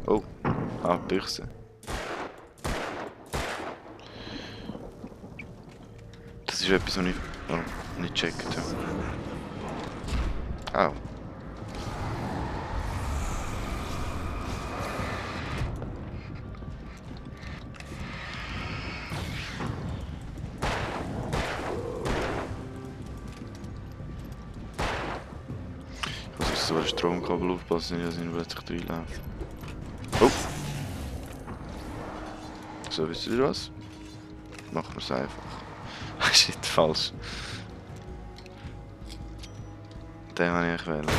Oh, Büchse. Das ist etwas, was ich nicht gecheckt habe. Au. Ich muss so ein Stromkabel aufpassen, dass ich nicht plötzlich reinlaufe. Oh! So, wisst ihr was? Machen wir es einfach. Shit, falsch. Den habe ich wählen. Ja.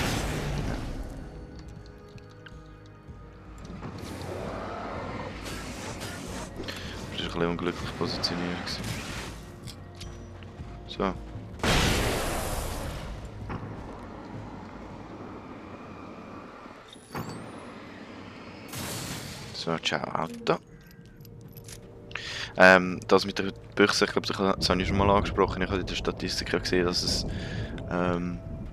Das war ein bisschen unglücklich positioniert. So. So, ciao Auto. Das mit der Büchse, ich glaube, das habe ich schon mal angesprochen. Ich habe in der Statistik ja gesehen, dass es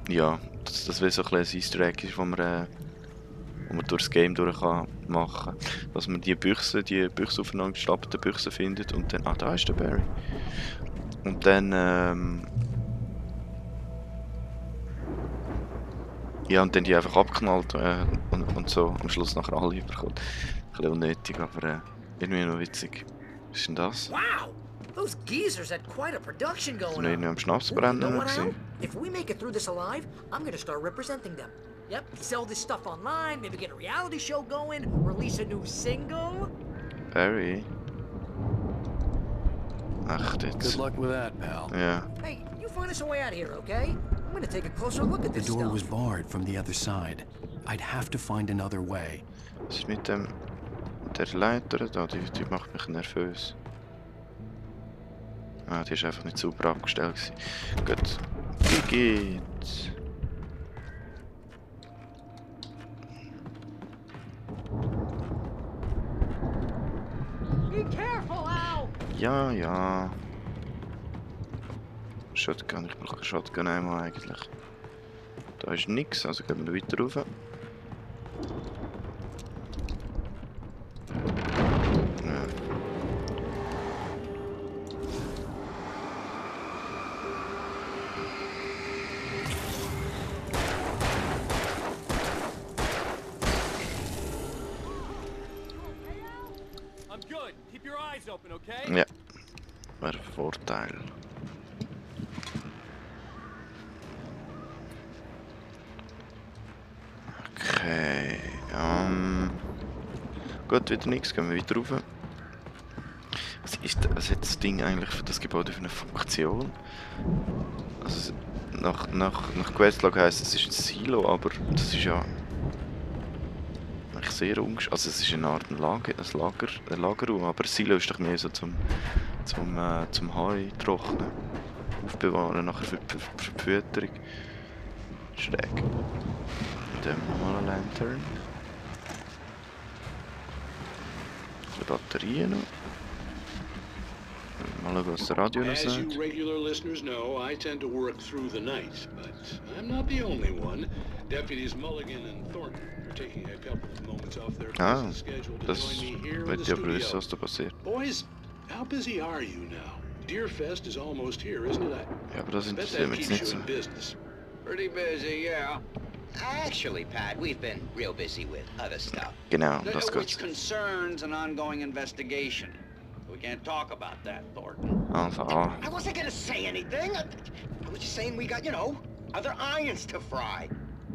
ja, das will so ein bisschen ein Easter Egg ist, wo man durchs Game durch kann machen. Dass man die Büchse aufeinander gestapelten Büchse findet und dann, da ist der Barry. Und dann, ja, und dann die einfach abknallt und so am Schluss nachher alle überkommt. Ein bisschen unnötig, aber irgendwie noch witzig. Was ist denn das? Wow! Those geezers had quite a production Sind going wir on. irgendwie am Schnaps Ooh, you brennen know what, Al? gewesen? If we make it through this alive, I'm gonna start representing them. Yep, sell this stuff online, maybe get a reality show going, release a new single. Barry? Echt Good jetzt? luck with that, pal. Ja. Hey, you find us a way out of here, okay? I'm gonna take a closer look at The this door stuff. was barred from the other side. I'd have to find another way. Was ist mit der Leiter da? Die macht mich nervös. Ah, die ist einfach nicht super abgestellt gewesen. Gut. Wie geht's? Be careful, Al! Ja, ja. Shotgun, ich brauche eine Shotgun einmal eigentlich. Da ist nichts, also gehen wir weiter rauf. Ja. I'm good. Keep your eyes open, okay? Ja, wäre ein Vorteil. Okay, gut, wieder nichts, gehen wir weiter rauf. Was hat das Ding eigentlich für das Gebäude für eine Funktion? Also, nach Questlog heisst es ist ein Silo, aber das ist ja eigentlich sehr also es ist eine Art ein Lagerraum, aber ein Silo ist doch mehr so zum Heu trocknen, aufbewahren, nachher für die Fütterung. Schräg. Und dann nochmal eine Lantern. Die Batterien noch. Mal schauen, was der Radio noch As sagt. you regular listeners know, I tend to work through the night, but I'm not the only one. Deputies Mulligan and Thornton are taking a couple of moments off their busy schedule to Das join me here in wird the ja aber wissen, studio. was da passiert. Boys, how busy are you now? Deerfest is almost here, isn't it? Ja, aber das I bet interessiert that mich keeps jetzt you nicht in so. business. Pretty busy, yeah. Actually, Pat, we've been real busy with other stuff. Genau, das Which geht's. concerns an ongoing investigation. We can't talk about that, Thornton. Anfang an. I wasn't gonna say anything. I was just saying we got, other irons to fry.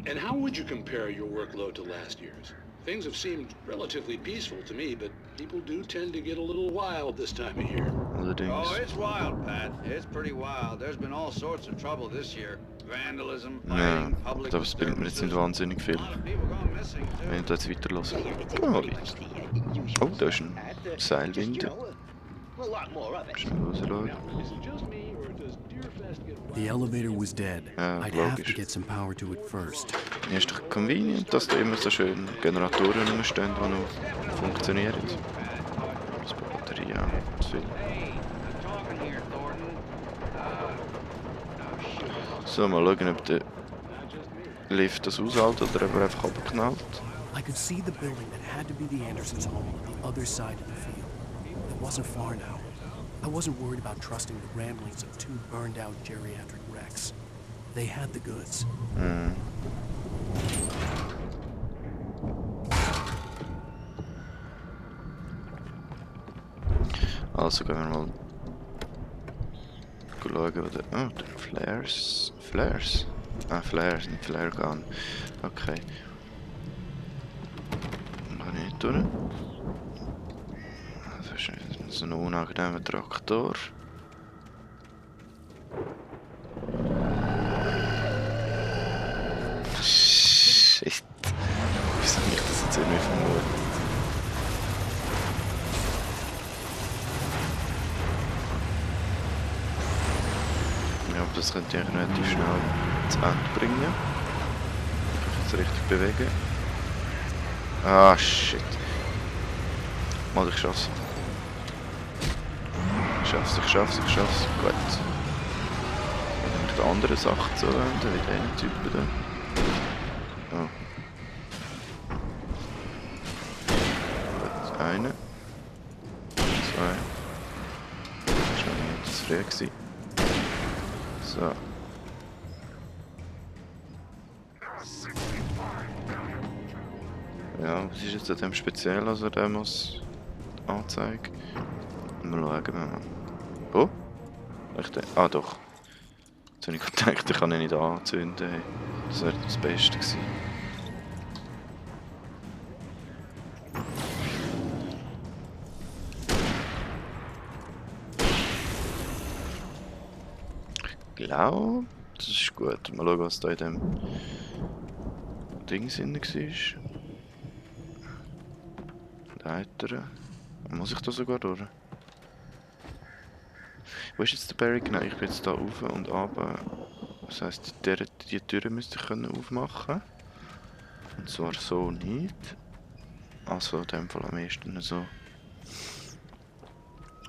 And how would you compare your workload to last year's? Things have seemed relatively peaceful to me, but people do tend to get a little wild this time of year. Allerdings. Oh, it's wild, Pat. It's pretty wild. There's been all sorts of trouble this year. Vandalism, Ja, fighting, public das bringt mir jetzt nicht wahnsinnig viel. A lot of people gone missing, too. Wenn ich da jetzt weiter höre. Gehen wir mal weiter. Oh, da ist ein Seilwinde. Schnell rausschauen. The elevator was dead. Ja, I'd have to logisch. get some power to it first. Ja, ist doch convenient, dass da immer so schön Generatoren rumstehen, die noch funktionieren. Das Batterie auch, zu viel. Hey, I'm talking here, Thornton. So, mal schauen, ob der Lift das aushält oder ob er einfach abknallt. I I could see the building that had to be the Andersons' home on the other side of the field. It wasn't far now. I wasn't worried about trusting the ramblings of two burned-out geriatric wrecks. They had the goods. Also gehen wir mal schauen, wo der... Oh, der Flares... Flares? Ah, Flares, nicht Flare Gun. Okay. Kann ich nicht durch. Das ist so ein unangenehmer Traktor. Shit. Wieso habe ich das jetzt irgendwie vermutet? Ja, aber das könnte ich relativ schnell zu Ende bringen. Ich kann es richtig bewegen. Ah, shit. Mal, ich schaff's. Ich schaff's. Gut. Dann haben wir die andere Sache zu wenden, wie den Typen da. Oh. Gut, eine. Zwei. Das war nicht zu früh gewesen. So. Ja, was ist jetzt an dem speziell, also der muss anzeigen? Mal schauen. Oh? Ah doch. Jetzt habe ich gedacht, ich kann ihn nicht anzünden. Das wäre das Beste gewesen. Ich glaube, das ist gut. Mal schauen, was da in dem Ding drin war. Leiter. Muss ich da sogar durch? Wo ist jetzt der Barry? Genau, ich bin jetzt da rauf und runter. Das heisst, die Türe müsste ich aufmachen. Und zwar so nicht. Also in dem Fall am ehesten so.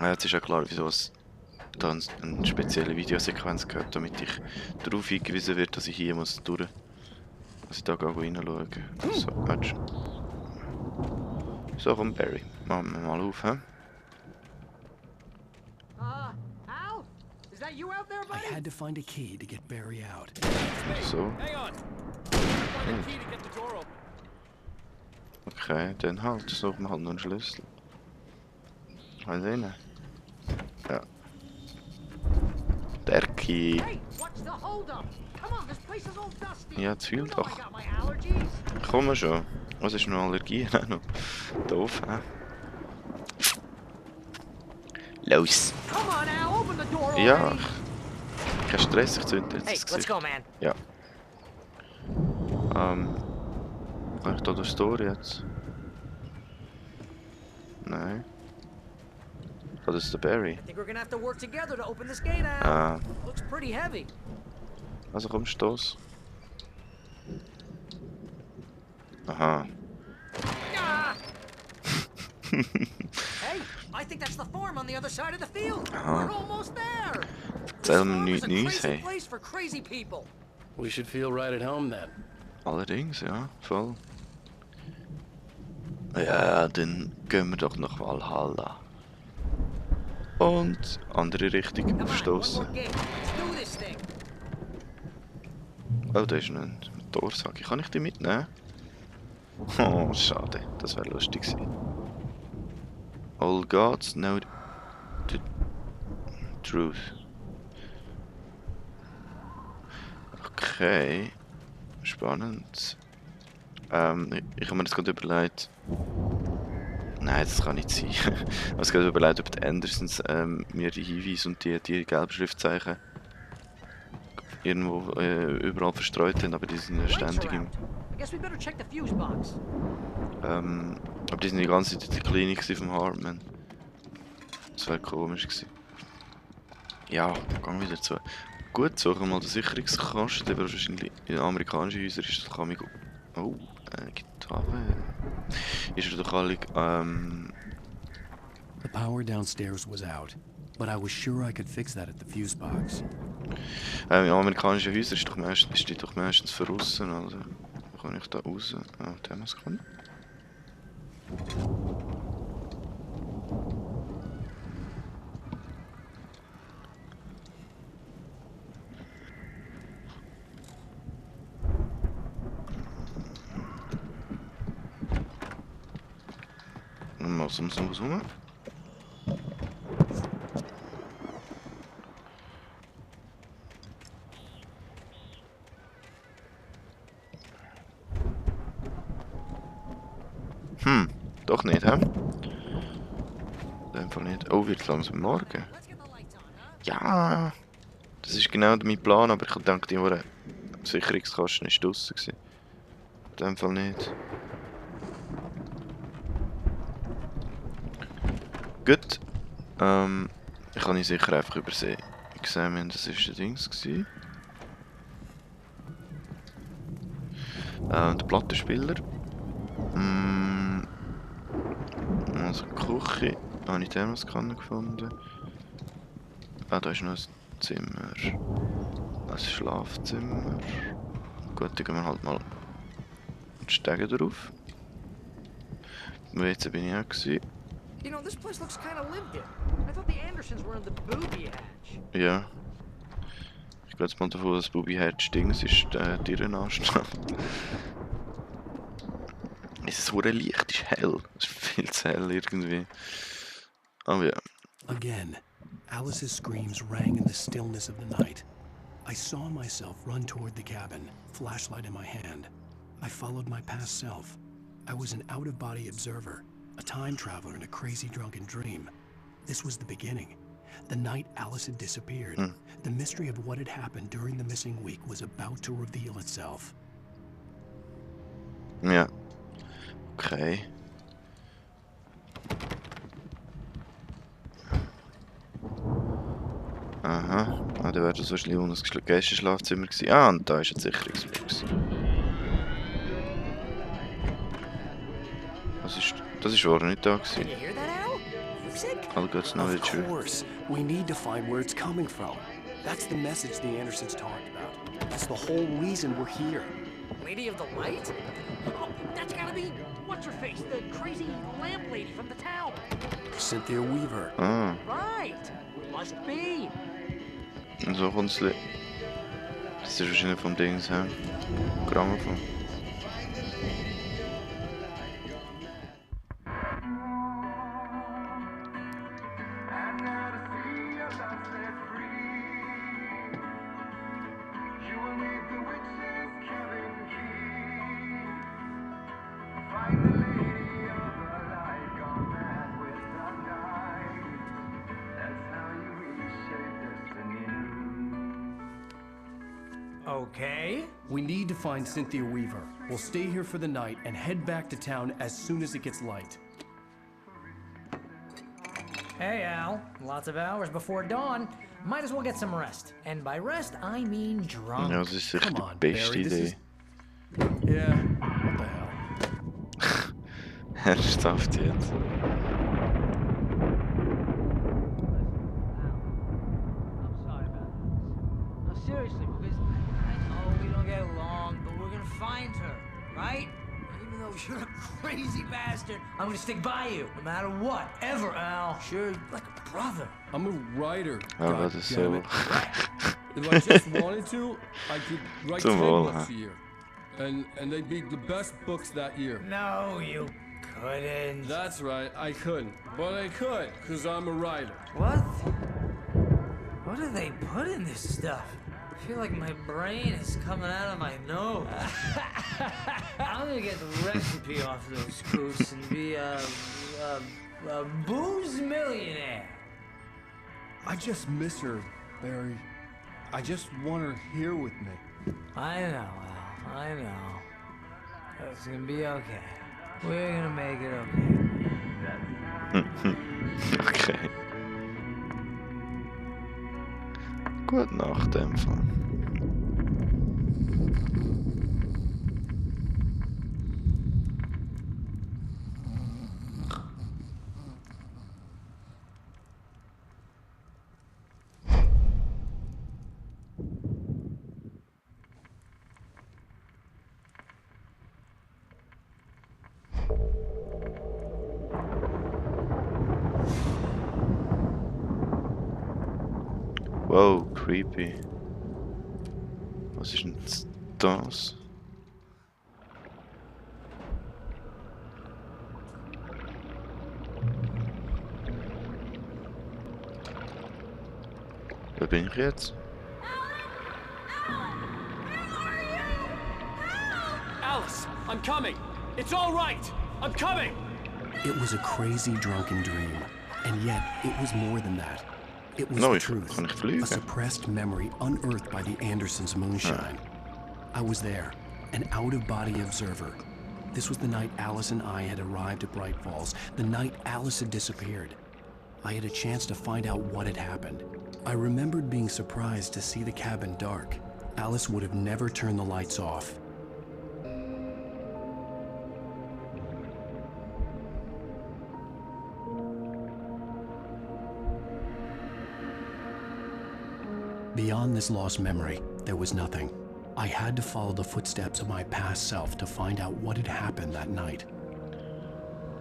Ja, jetzt ist ja klar, wieso es da eine spezielle Videosequenz gehört, damit ich darauf hingewiesen wird, dass ich hier muss durch. Dass ich da reinschauen. So, warte. So, komm Barry. Machen wir mal auf, hä? Al? Is that you out there, I buddy? had to find a key to get Barry out. So. Hang on. Find a key to get the door open. Okay, dann halt. Suchen wir halt noch einen Schlüssel. Mal sehen. Ja. Der Key. Hey, what's the holdup? Come on, this place is all dusty. Ja, zu viel You know I doch. got my allergies. Komm schon. Was ist noch Allergie? Doof, hä? Los! Come on, Al, open the door already. Ja, kein Stress, ich zünde jetzt Hey, das let's Gesicht. go, man. Ja. Kann ich da durchs Tor jetzt? Nein. Oh, das ist der Barry. I think we're gonna have to work together to open this gate, Al. Ah, Looks pretty heavy. also komm, stoß. Aha. Ah! Hey, I think that's the farm on the other side of the field. Uh-huh. We're almost there. Erzähl mir Farm is nichts a Neues, crazy hey. place for crazy people. We should feel right at home then. Allerdings, ja, voll. Ja, dann gehen wir doch nach Valhalla. Und andere Richtung Come on, one verstoßen. more gate. Let's do this thing. Oh, da ist ein Motorsacke. Kann ich die mitnehmen? Oh, schade. Das wäre lustig gewesen. All gods know the truth. Okay. Spannend. Ich habe mir das gerade überlegt. Nein, das kann nicht sein. Ich habe mir gerade überlegt, ob die Andersons mir die Hinweise und die gelben Schriftzeichen irgendwo überall verstreut haben, aber die sind ja ständig im... I guess we better check the fuse box. Aber die sind die ganze Zeit in der Klinik vom Hartman. Das wäre komisch gewesen. Ja, gehen wieder zu. Gut, suchen wir mal den Sicherungskasten, der wahrscheinlich in amerikanischen Häusern ist das kann ich... Oh, Gitarre. Ist er doch alle... The power downstairs was out, but I was sure I could fix that at the fuse box. In amerikanischen Häusern ist die doch meistens von außen, also... Kann ich da raus? Oh, der muss kommen. Mal so rum. Doch nicht, hä? Einfach nicht. Oh, wird langsam morgen. Ja, das ist genau mein Plan, aber ich denke, die Sicherungskasten ist draussen gewesen. In dem Fall nicht. Gut. Ich habe ihn sicher einfach übersehen. Examen, das war der Dings gewesen. Der Plattenspieler. Also Küche. Habe ich Thermoskanne gefunden. Ah, da ist noch ein Zimmer. Ein Schlafzimmer. Gut, dann gehen wir halt mal die Stege drauf. WC bin ich auch gewesen. You know, this place looks kind of lived in. I thought the Andersons were in the booby hatch. Ja. Ich gehe jetzt mal davon, dass Booby Hatch Dings ist, die Irrenanstalt. Es ist so Licht, ist hell. Es ist viel zu hell irgendwie. Aber ja. Again, Alice's screams rang in the stillness of the night. I saw myself run toward the cabin, flashlight in my hand. I followed my past self. I was an out-of-body observer, a time traveler in a crazy drunken dream. This was the beginning. The night Alice had disappeared. The mystery of what had happened during the missing week was about to reveal itself. Ja. Okay. Aha. Ah, da wäre das wahrscheinlich unten das Gästeschlafzimmer gewesen. Ah, und da ist ein Sicherungsbox. Das ist vorher nicht da gewesen. You hear that, Al? You sick? All good's not Of true. course, we need to find where it's coming from. That's the message the Andersons talked about. That's the whole reason we're here. Lady of the Light? Oh, that's gotta be what's-her-face, the crazy lamp lady from the town. Cynthia Weaver. Ah, Right. Must be. und so kommt's. Das ist wahrscheinlich vom Dings her. Grammophon. Okay. We need to find Cynthia Weaver. We'll stay here for the night and head back to town as soon as it gets light. Hey, Al. Lots of hours before dawn. Might as well get some rest. And by rest, I mean drunk. Ja, das ist sicher Come die on, beste Barry, this Idee. is- Yeah, what the hell? Ernsthaft jetzt. I'm sorry about this. No, seriously, because I know we don't get along, but we're gonna find her, right? Even though you're a crazy bastard, I'm gonna stick by you, no matter what, ever, Al. Sure, like a brother. I'm a writer. Ja, God das ist damn so. it. If I just wanted to, I could write Zum 10 Wohl, books huh? a year. And they'd be the best books that year. No, you couldn't. That's right, I couldn't. But I could, because I'm a writer. What? What do they put in this stuff? I feel like my brain is coming out of my nose. I'm gonna get the recipe off those goose and be a booze millionaire. I just miss her, Barry. I just want her here with me. I know, Al. I know. It's gonna be okay. We're gonna make it okay. Okay. Gute Nacht, in dem Fall. Wow, creepy. Was ist denn das? Wer bin ich jetzt? Alice, I'm coming. It's all right. I'm coming. It was a crazy drunken dream, and yet it was more than that. It was No, the ich truth, kann nicht fliegen. a suppressed memory unearthed by the Andersons' moonshine. I was there, an out-of-body observer. This was the night Alice and I had arrived at Bright Falls, the night Alice had disappeared. I had a chance to find out what had happened. I remembered being surprised to see the cabin dark. Alice would have never turned the lights off. Beyond this lost memory, there was nothing. I had to follow the footsteps of my past self to find out what had happened that night.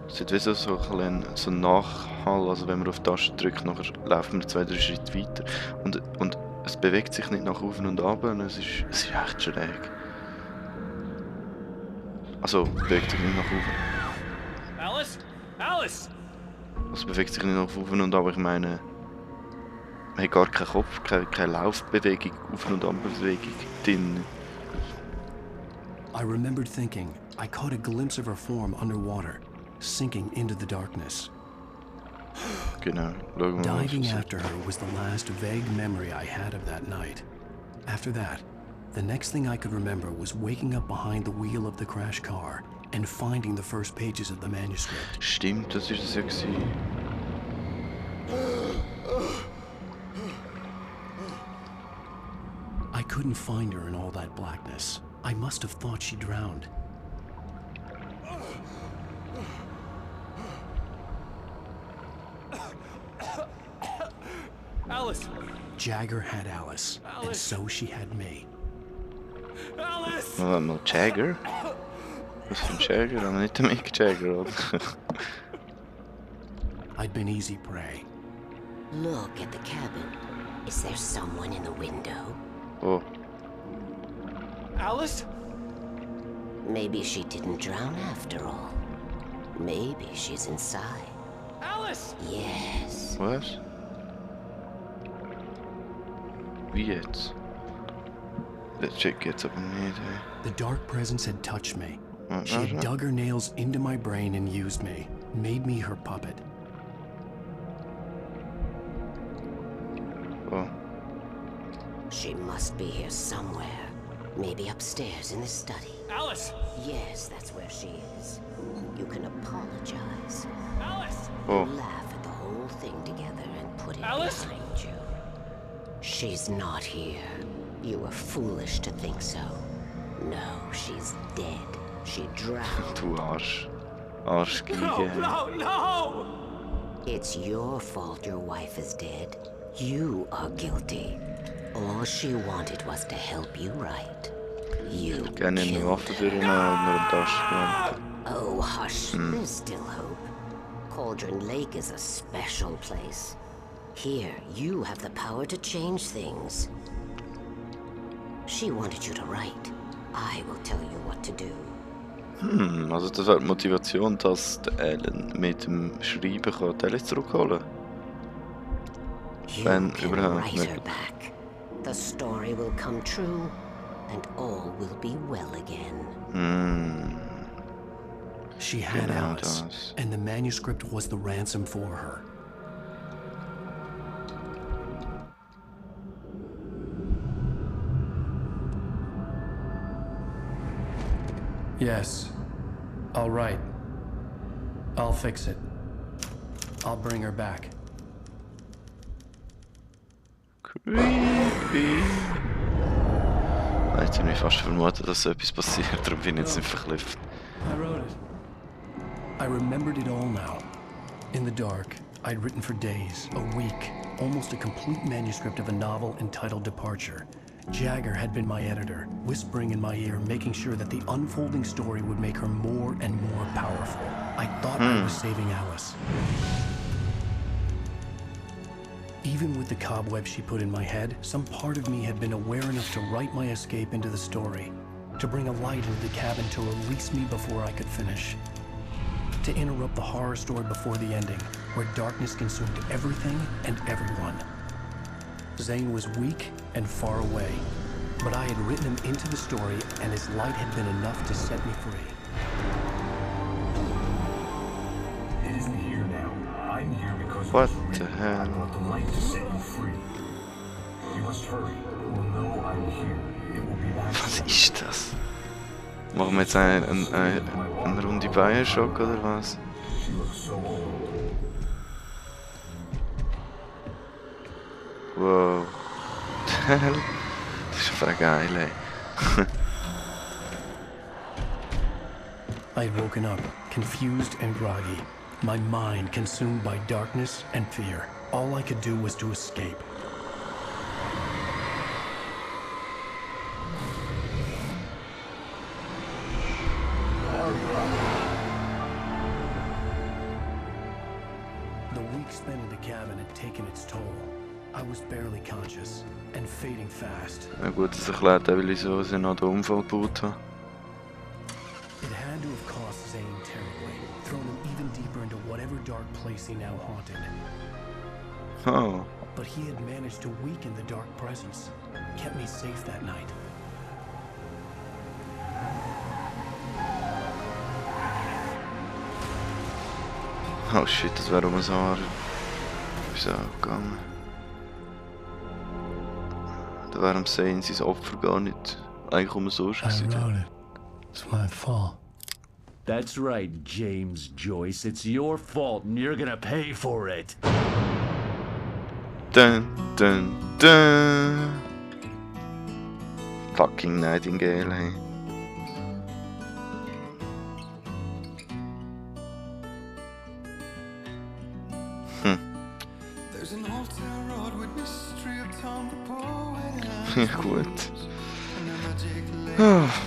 Es ist wie so ein Nachhall, also wenn man auf die Taste drückt, nachher läuft man 2-3 Schritte weiter und es bewegt sich nicht nach oben und ab, es ist echt schräg. Also, bewegt sich nicht nach oben. Alice? Alice! Es bewegt sich nicht nach oben und ab, ich meine, man hat gar keinen Kopf, keine Laufbewegung, Auf- und Abbewegung drin. I remembered thinking I caught a glimpse of her form underwater, sinking into the darkness. Genau, schauen wir mal, was Diving passiert. after her was the last vague memory I had of that night. After that, the next thing I could remember was waking up behind the wheel of the crash car and finding the first pages of the manuscript. Stimmt, das ist es ja gewesen. I couldn't find her in all that blackness. I must have thought she drowned. Alice! Jagger had Alice, and Alice. so she had me. Alice! Noch Jagger? Was für ein Jagger? Aber nicht der Mick Jagger, oder? I'd been easy prey. Look at the cabin. Is there someone in the window? Oh, Alice? Maybe she didn't drown after all. Maybe she's inside. Alice! Yes. was? Wie jetzt? Das check jetzt aber nicht, ey. The dark presence had touched me. Ah, She ah, had ah. dug her nails into my brain and used me, made me her puppet. Oh, She must be here somewhere. Maybe upstairs in the study. Alice! Yes, that's where she is. You can apologize. Alice! oh. Laugh at the whole thing together and put it Alice? behind you. She's not here. You were foolish to think so. No, she's dead. She drowned. Du Arsch. Arschgeige. No, no, no! It's your fault your wife is dead. You are guilty. All she wanted was to help you right. You Gerne eine killed Waffe her. durchnehmen und nur eine Tasche genommen. Oh, hush. There's still hope. Cauldron Lake is a special place. Here, you have the power to change things. She wanted you to write. I will tell you what to do. Also das wäre die Motivation, dass der Alan mit dem Schreiben kann die Alice zurückholen. You Wenn can überhaupt write nicht. her back. The story will come true, and all will be well again. She had Genau Alice, das. and the manuscript was the ransom for her. Yes. All right. I'll fix it. I'll bring her back. Creepy. Jetzt habe ich fast vermutet, dass so etwas passiert, darum bin ich jetzt nicht verklüpft. I wrote it. I remembered it all now. In the dark, I'd written for days, a week, almost a complete manuscript of a novel entitled Departure. Jagger had been my editor, whispering in my ear, making sure that the unfolding story would make her more and more powerful. I thought I was saving Alice. Even with the cobweb she put in my head, some part of me had been aware enough to write my escape into the story, to bring a light into the cabin to release me before I could finish, to interrupt the horror story before the ending, where darkness consumed everything and everyone. Zane was weak and far away, but I had written him into the story, and his light had been enough to set me free. It isn't here now. I'm here because What the hell? I brought the light to set you free. You must hurry. We'll know I'm here. It will be back. Was ist das? Machen wir jetzt eine Runde Bioshock oder was? She looks so old. Wow. Das ist einfach geil, ey. I had woken up, confused and groggy, my mind consumed by darkness and fear. All I could do was to escape. The week spent in the cabin had taken its toll. I was barely conscious and fading fast. Na gut, das erklärt auch, wieso sie noch den Unfall gebaut haben. It had to have cost Zane terribly, thrown him even deeper into whatever dark place he now haunted. Oh. But he had managed to weaken the dark presence, kept me safe that night. Oh shit, das wäre um ein Haar. Ist auch gegangen. Da wäre am Zane sein Opfer gar nicht eigentlich um so gewesen. it. It's my fault. That's right, James Joyce. It's your fault, and you're gonna pay for it. Dun, dun, dun. Fucking Nightingale, hey. Ja gut.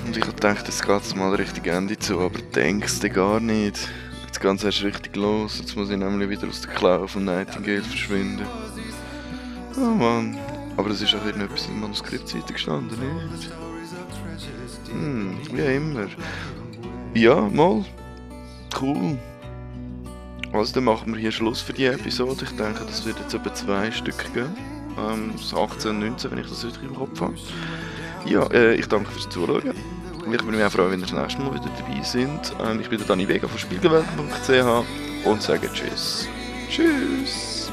Und ich hab gedacht, jetzt geht's mal richtig Ende zu, aber denkst du gar nicht. Jetzt geht's erst richtig los, jetzt muss ich nämlich wieder aus der Klaue von Nightingale verschwinden. Oh Mann. Aber es ist auch irgendetwas im Manuskriptseite gestanden, nicht? Wie immer. Ja, mal. Cool. Also dann machen wir hier Schluss für die Episode. Ich denke, das wird jetzt etwa 2 Stück geben. 18 und 19, wenn ich das richtig im Kopf habe. Ja, ich danke fürs Zuschauen. Ich würde mich auch freuen, wenn ihr das nächste Mal wieder dabei sind. Ich bin der Dani Vega von Spielgewalt.ch und sage Tschüss. Tschüss.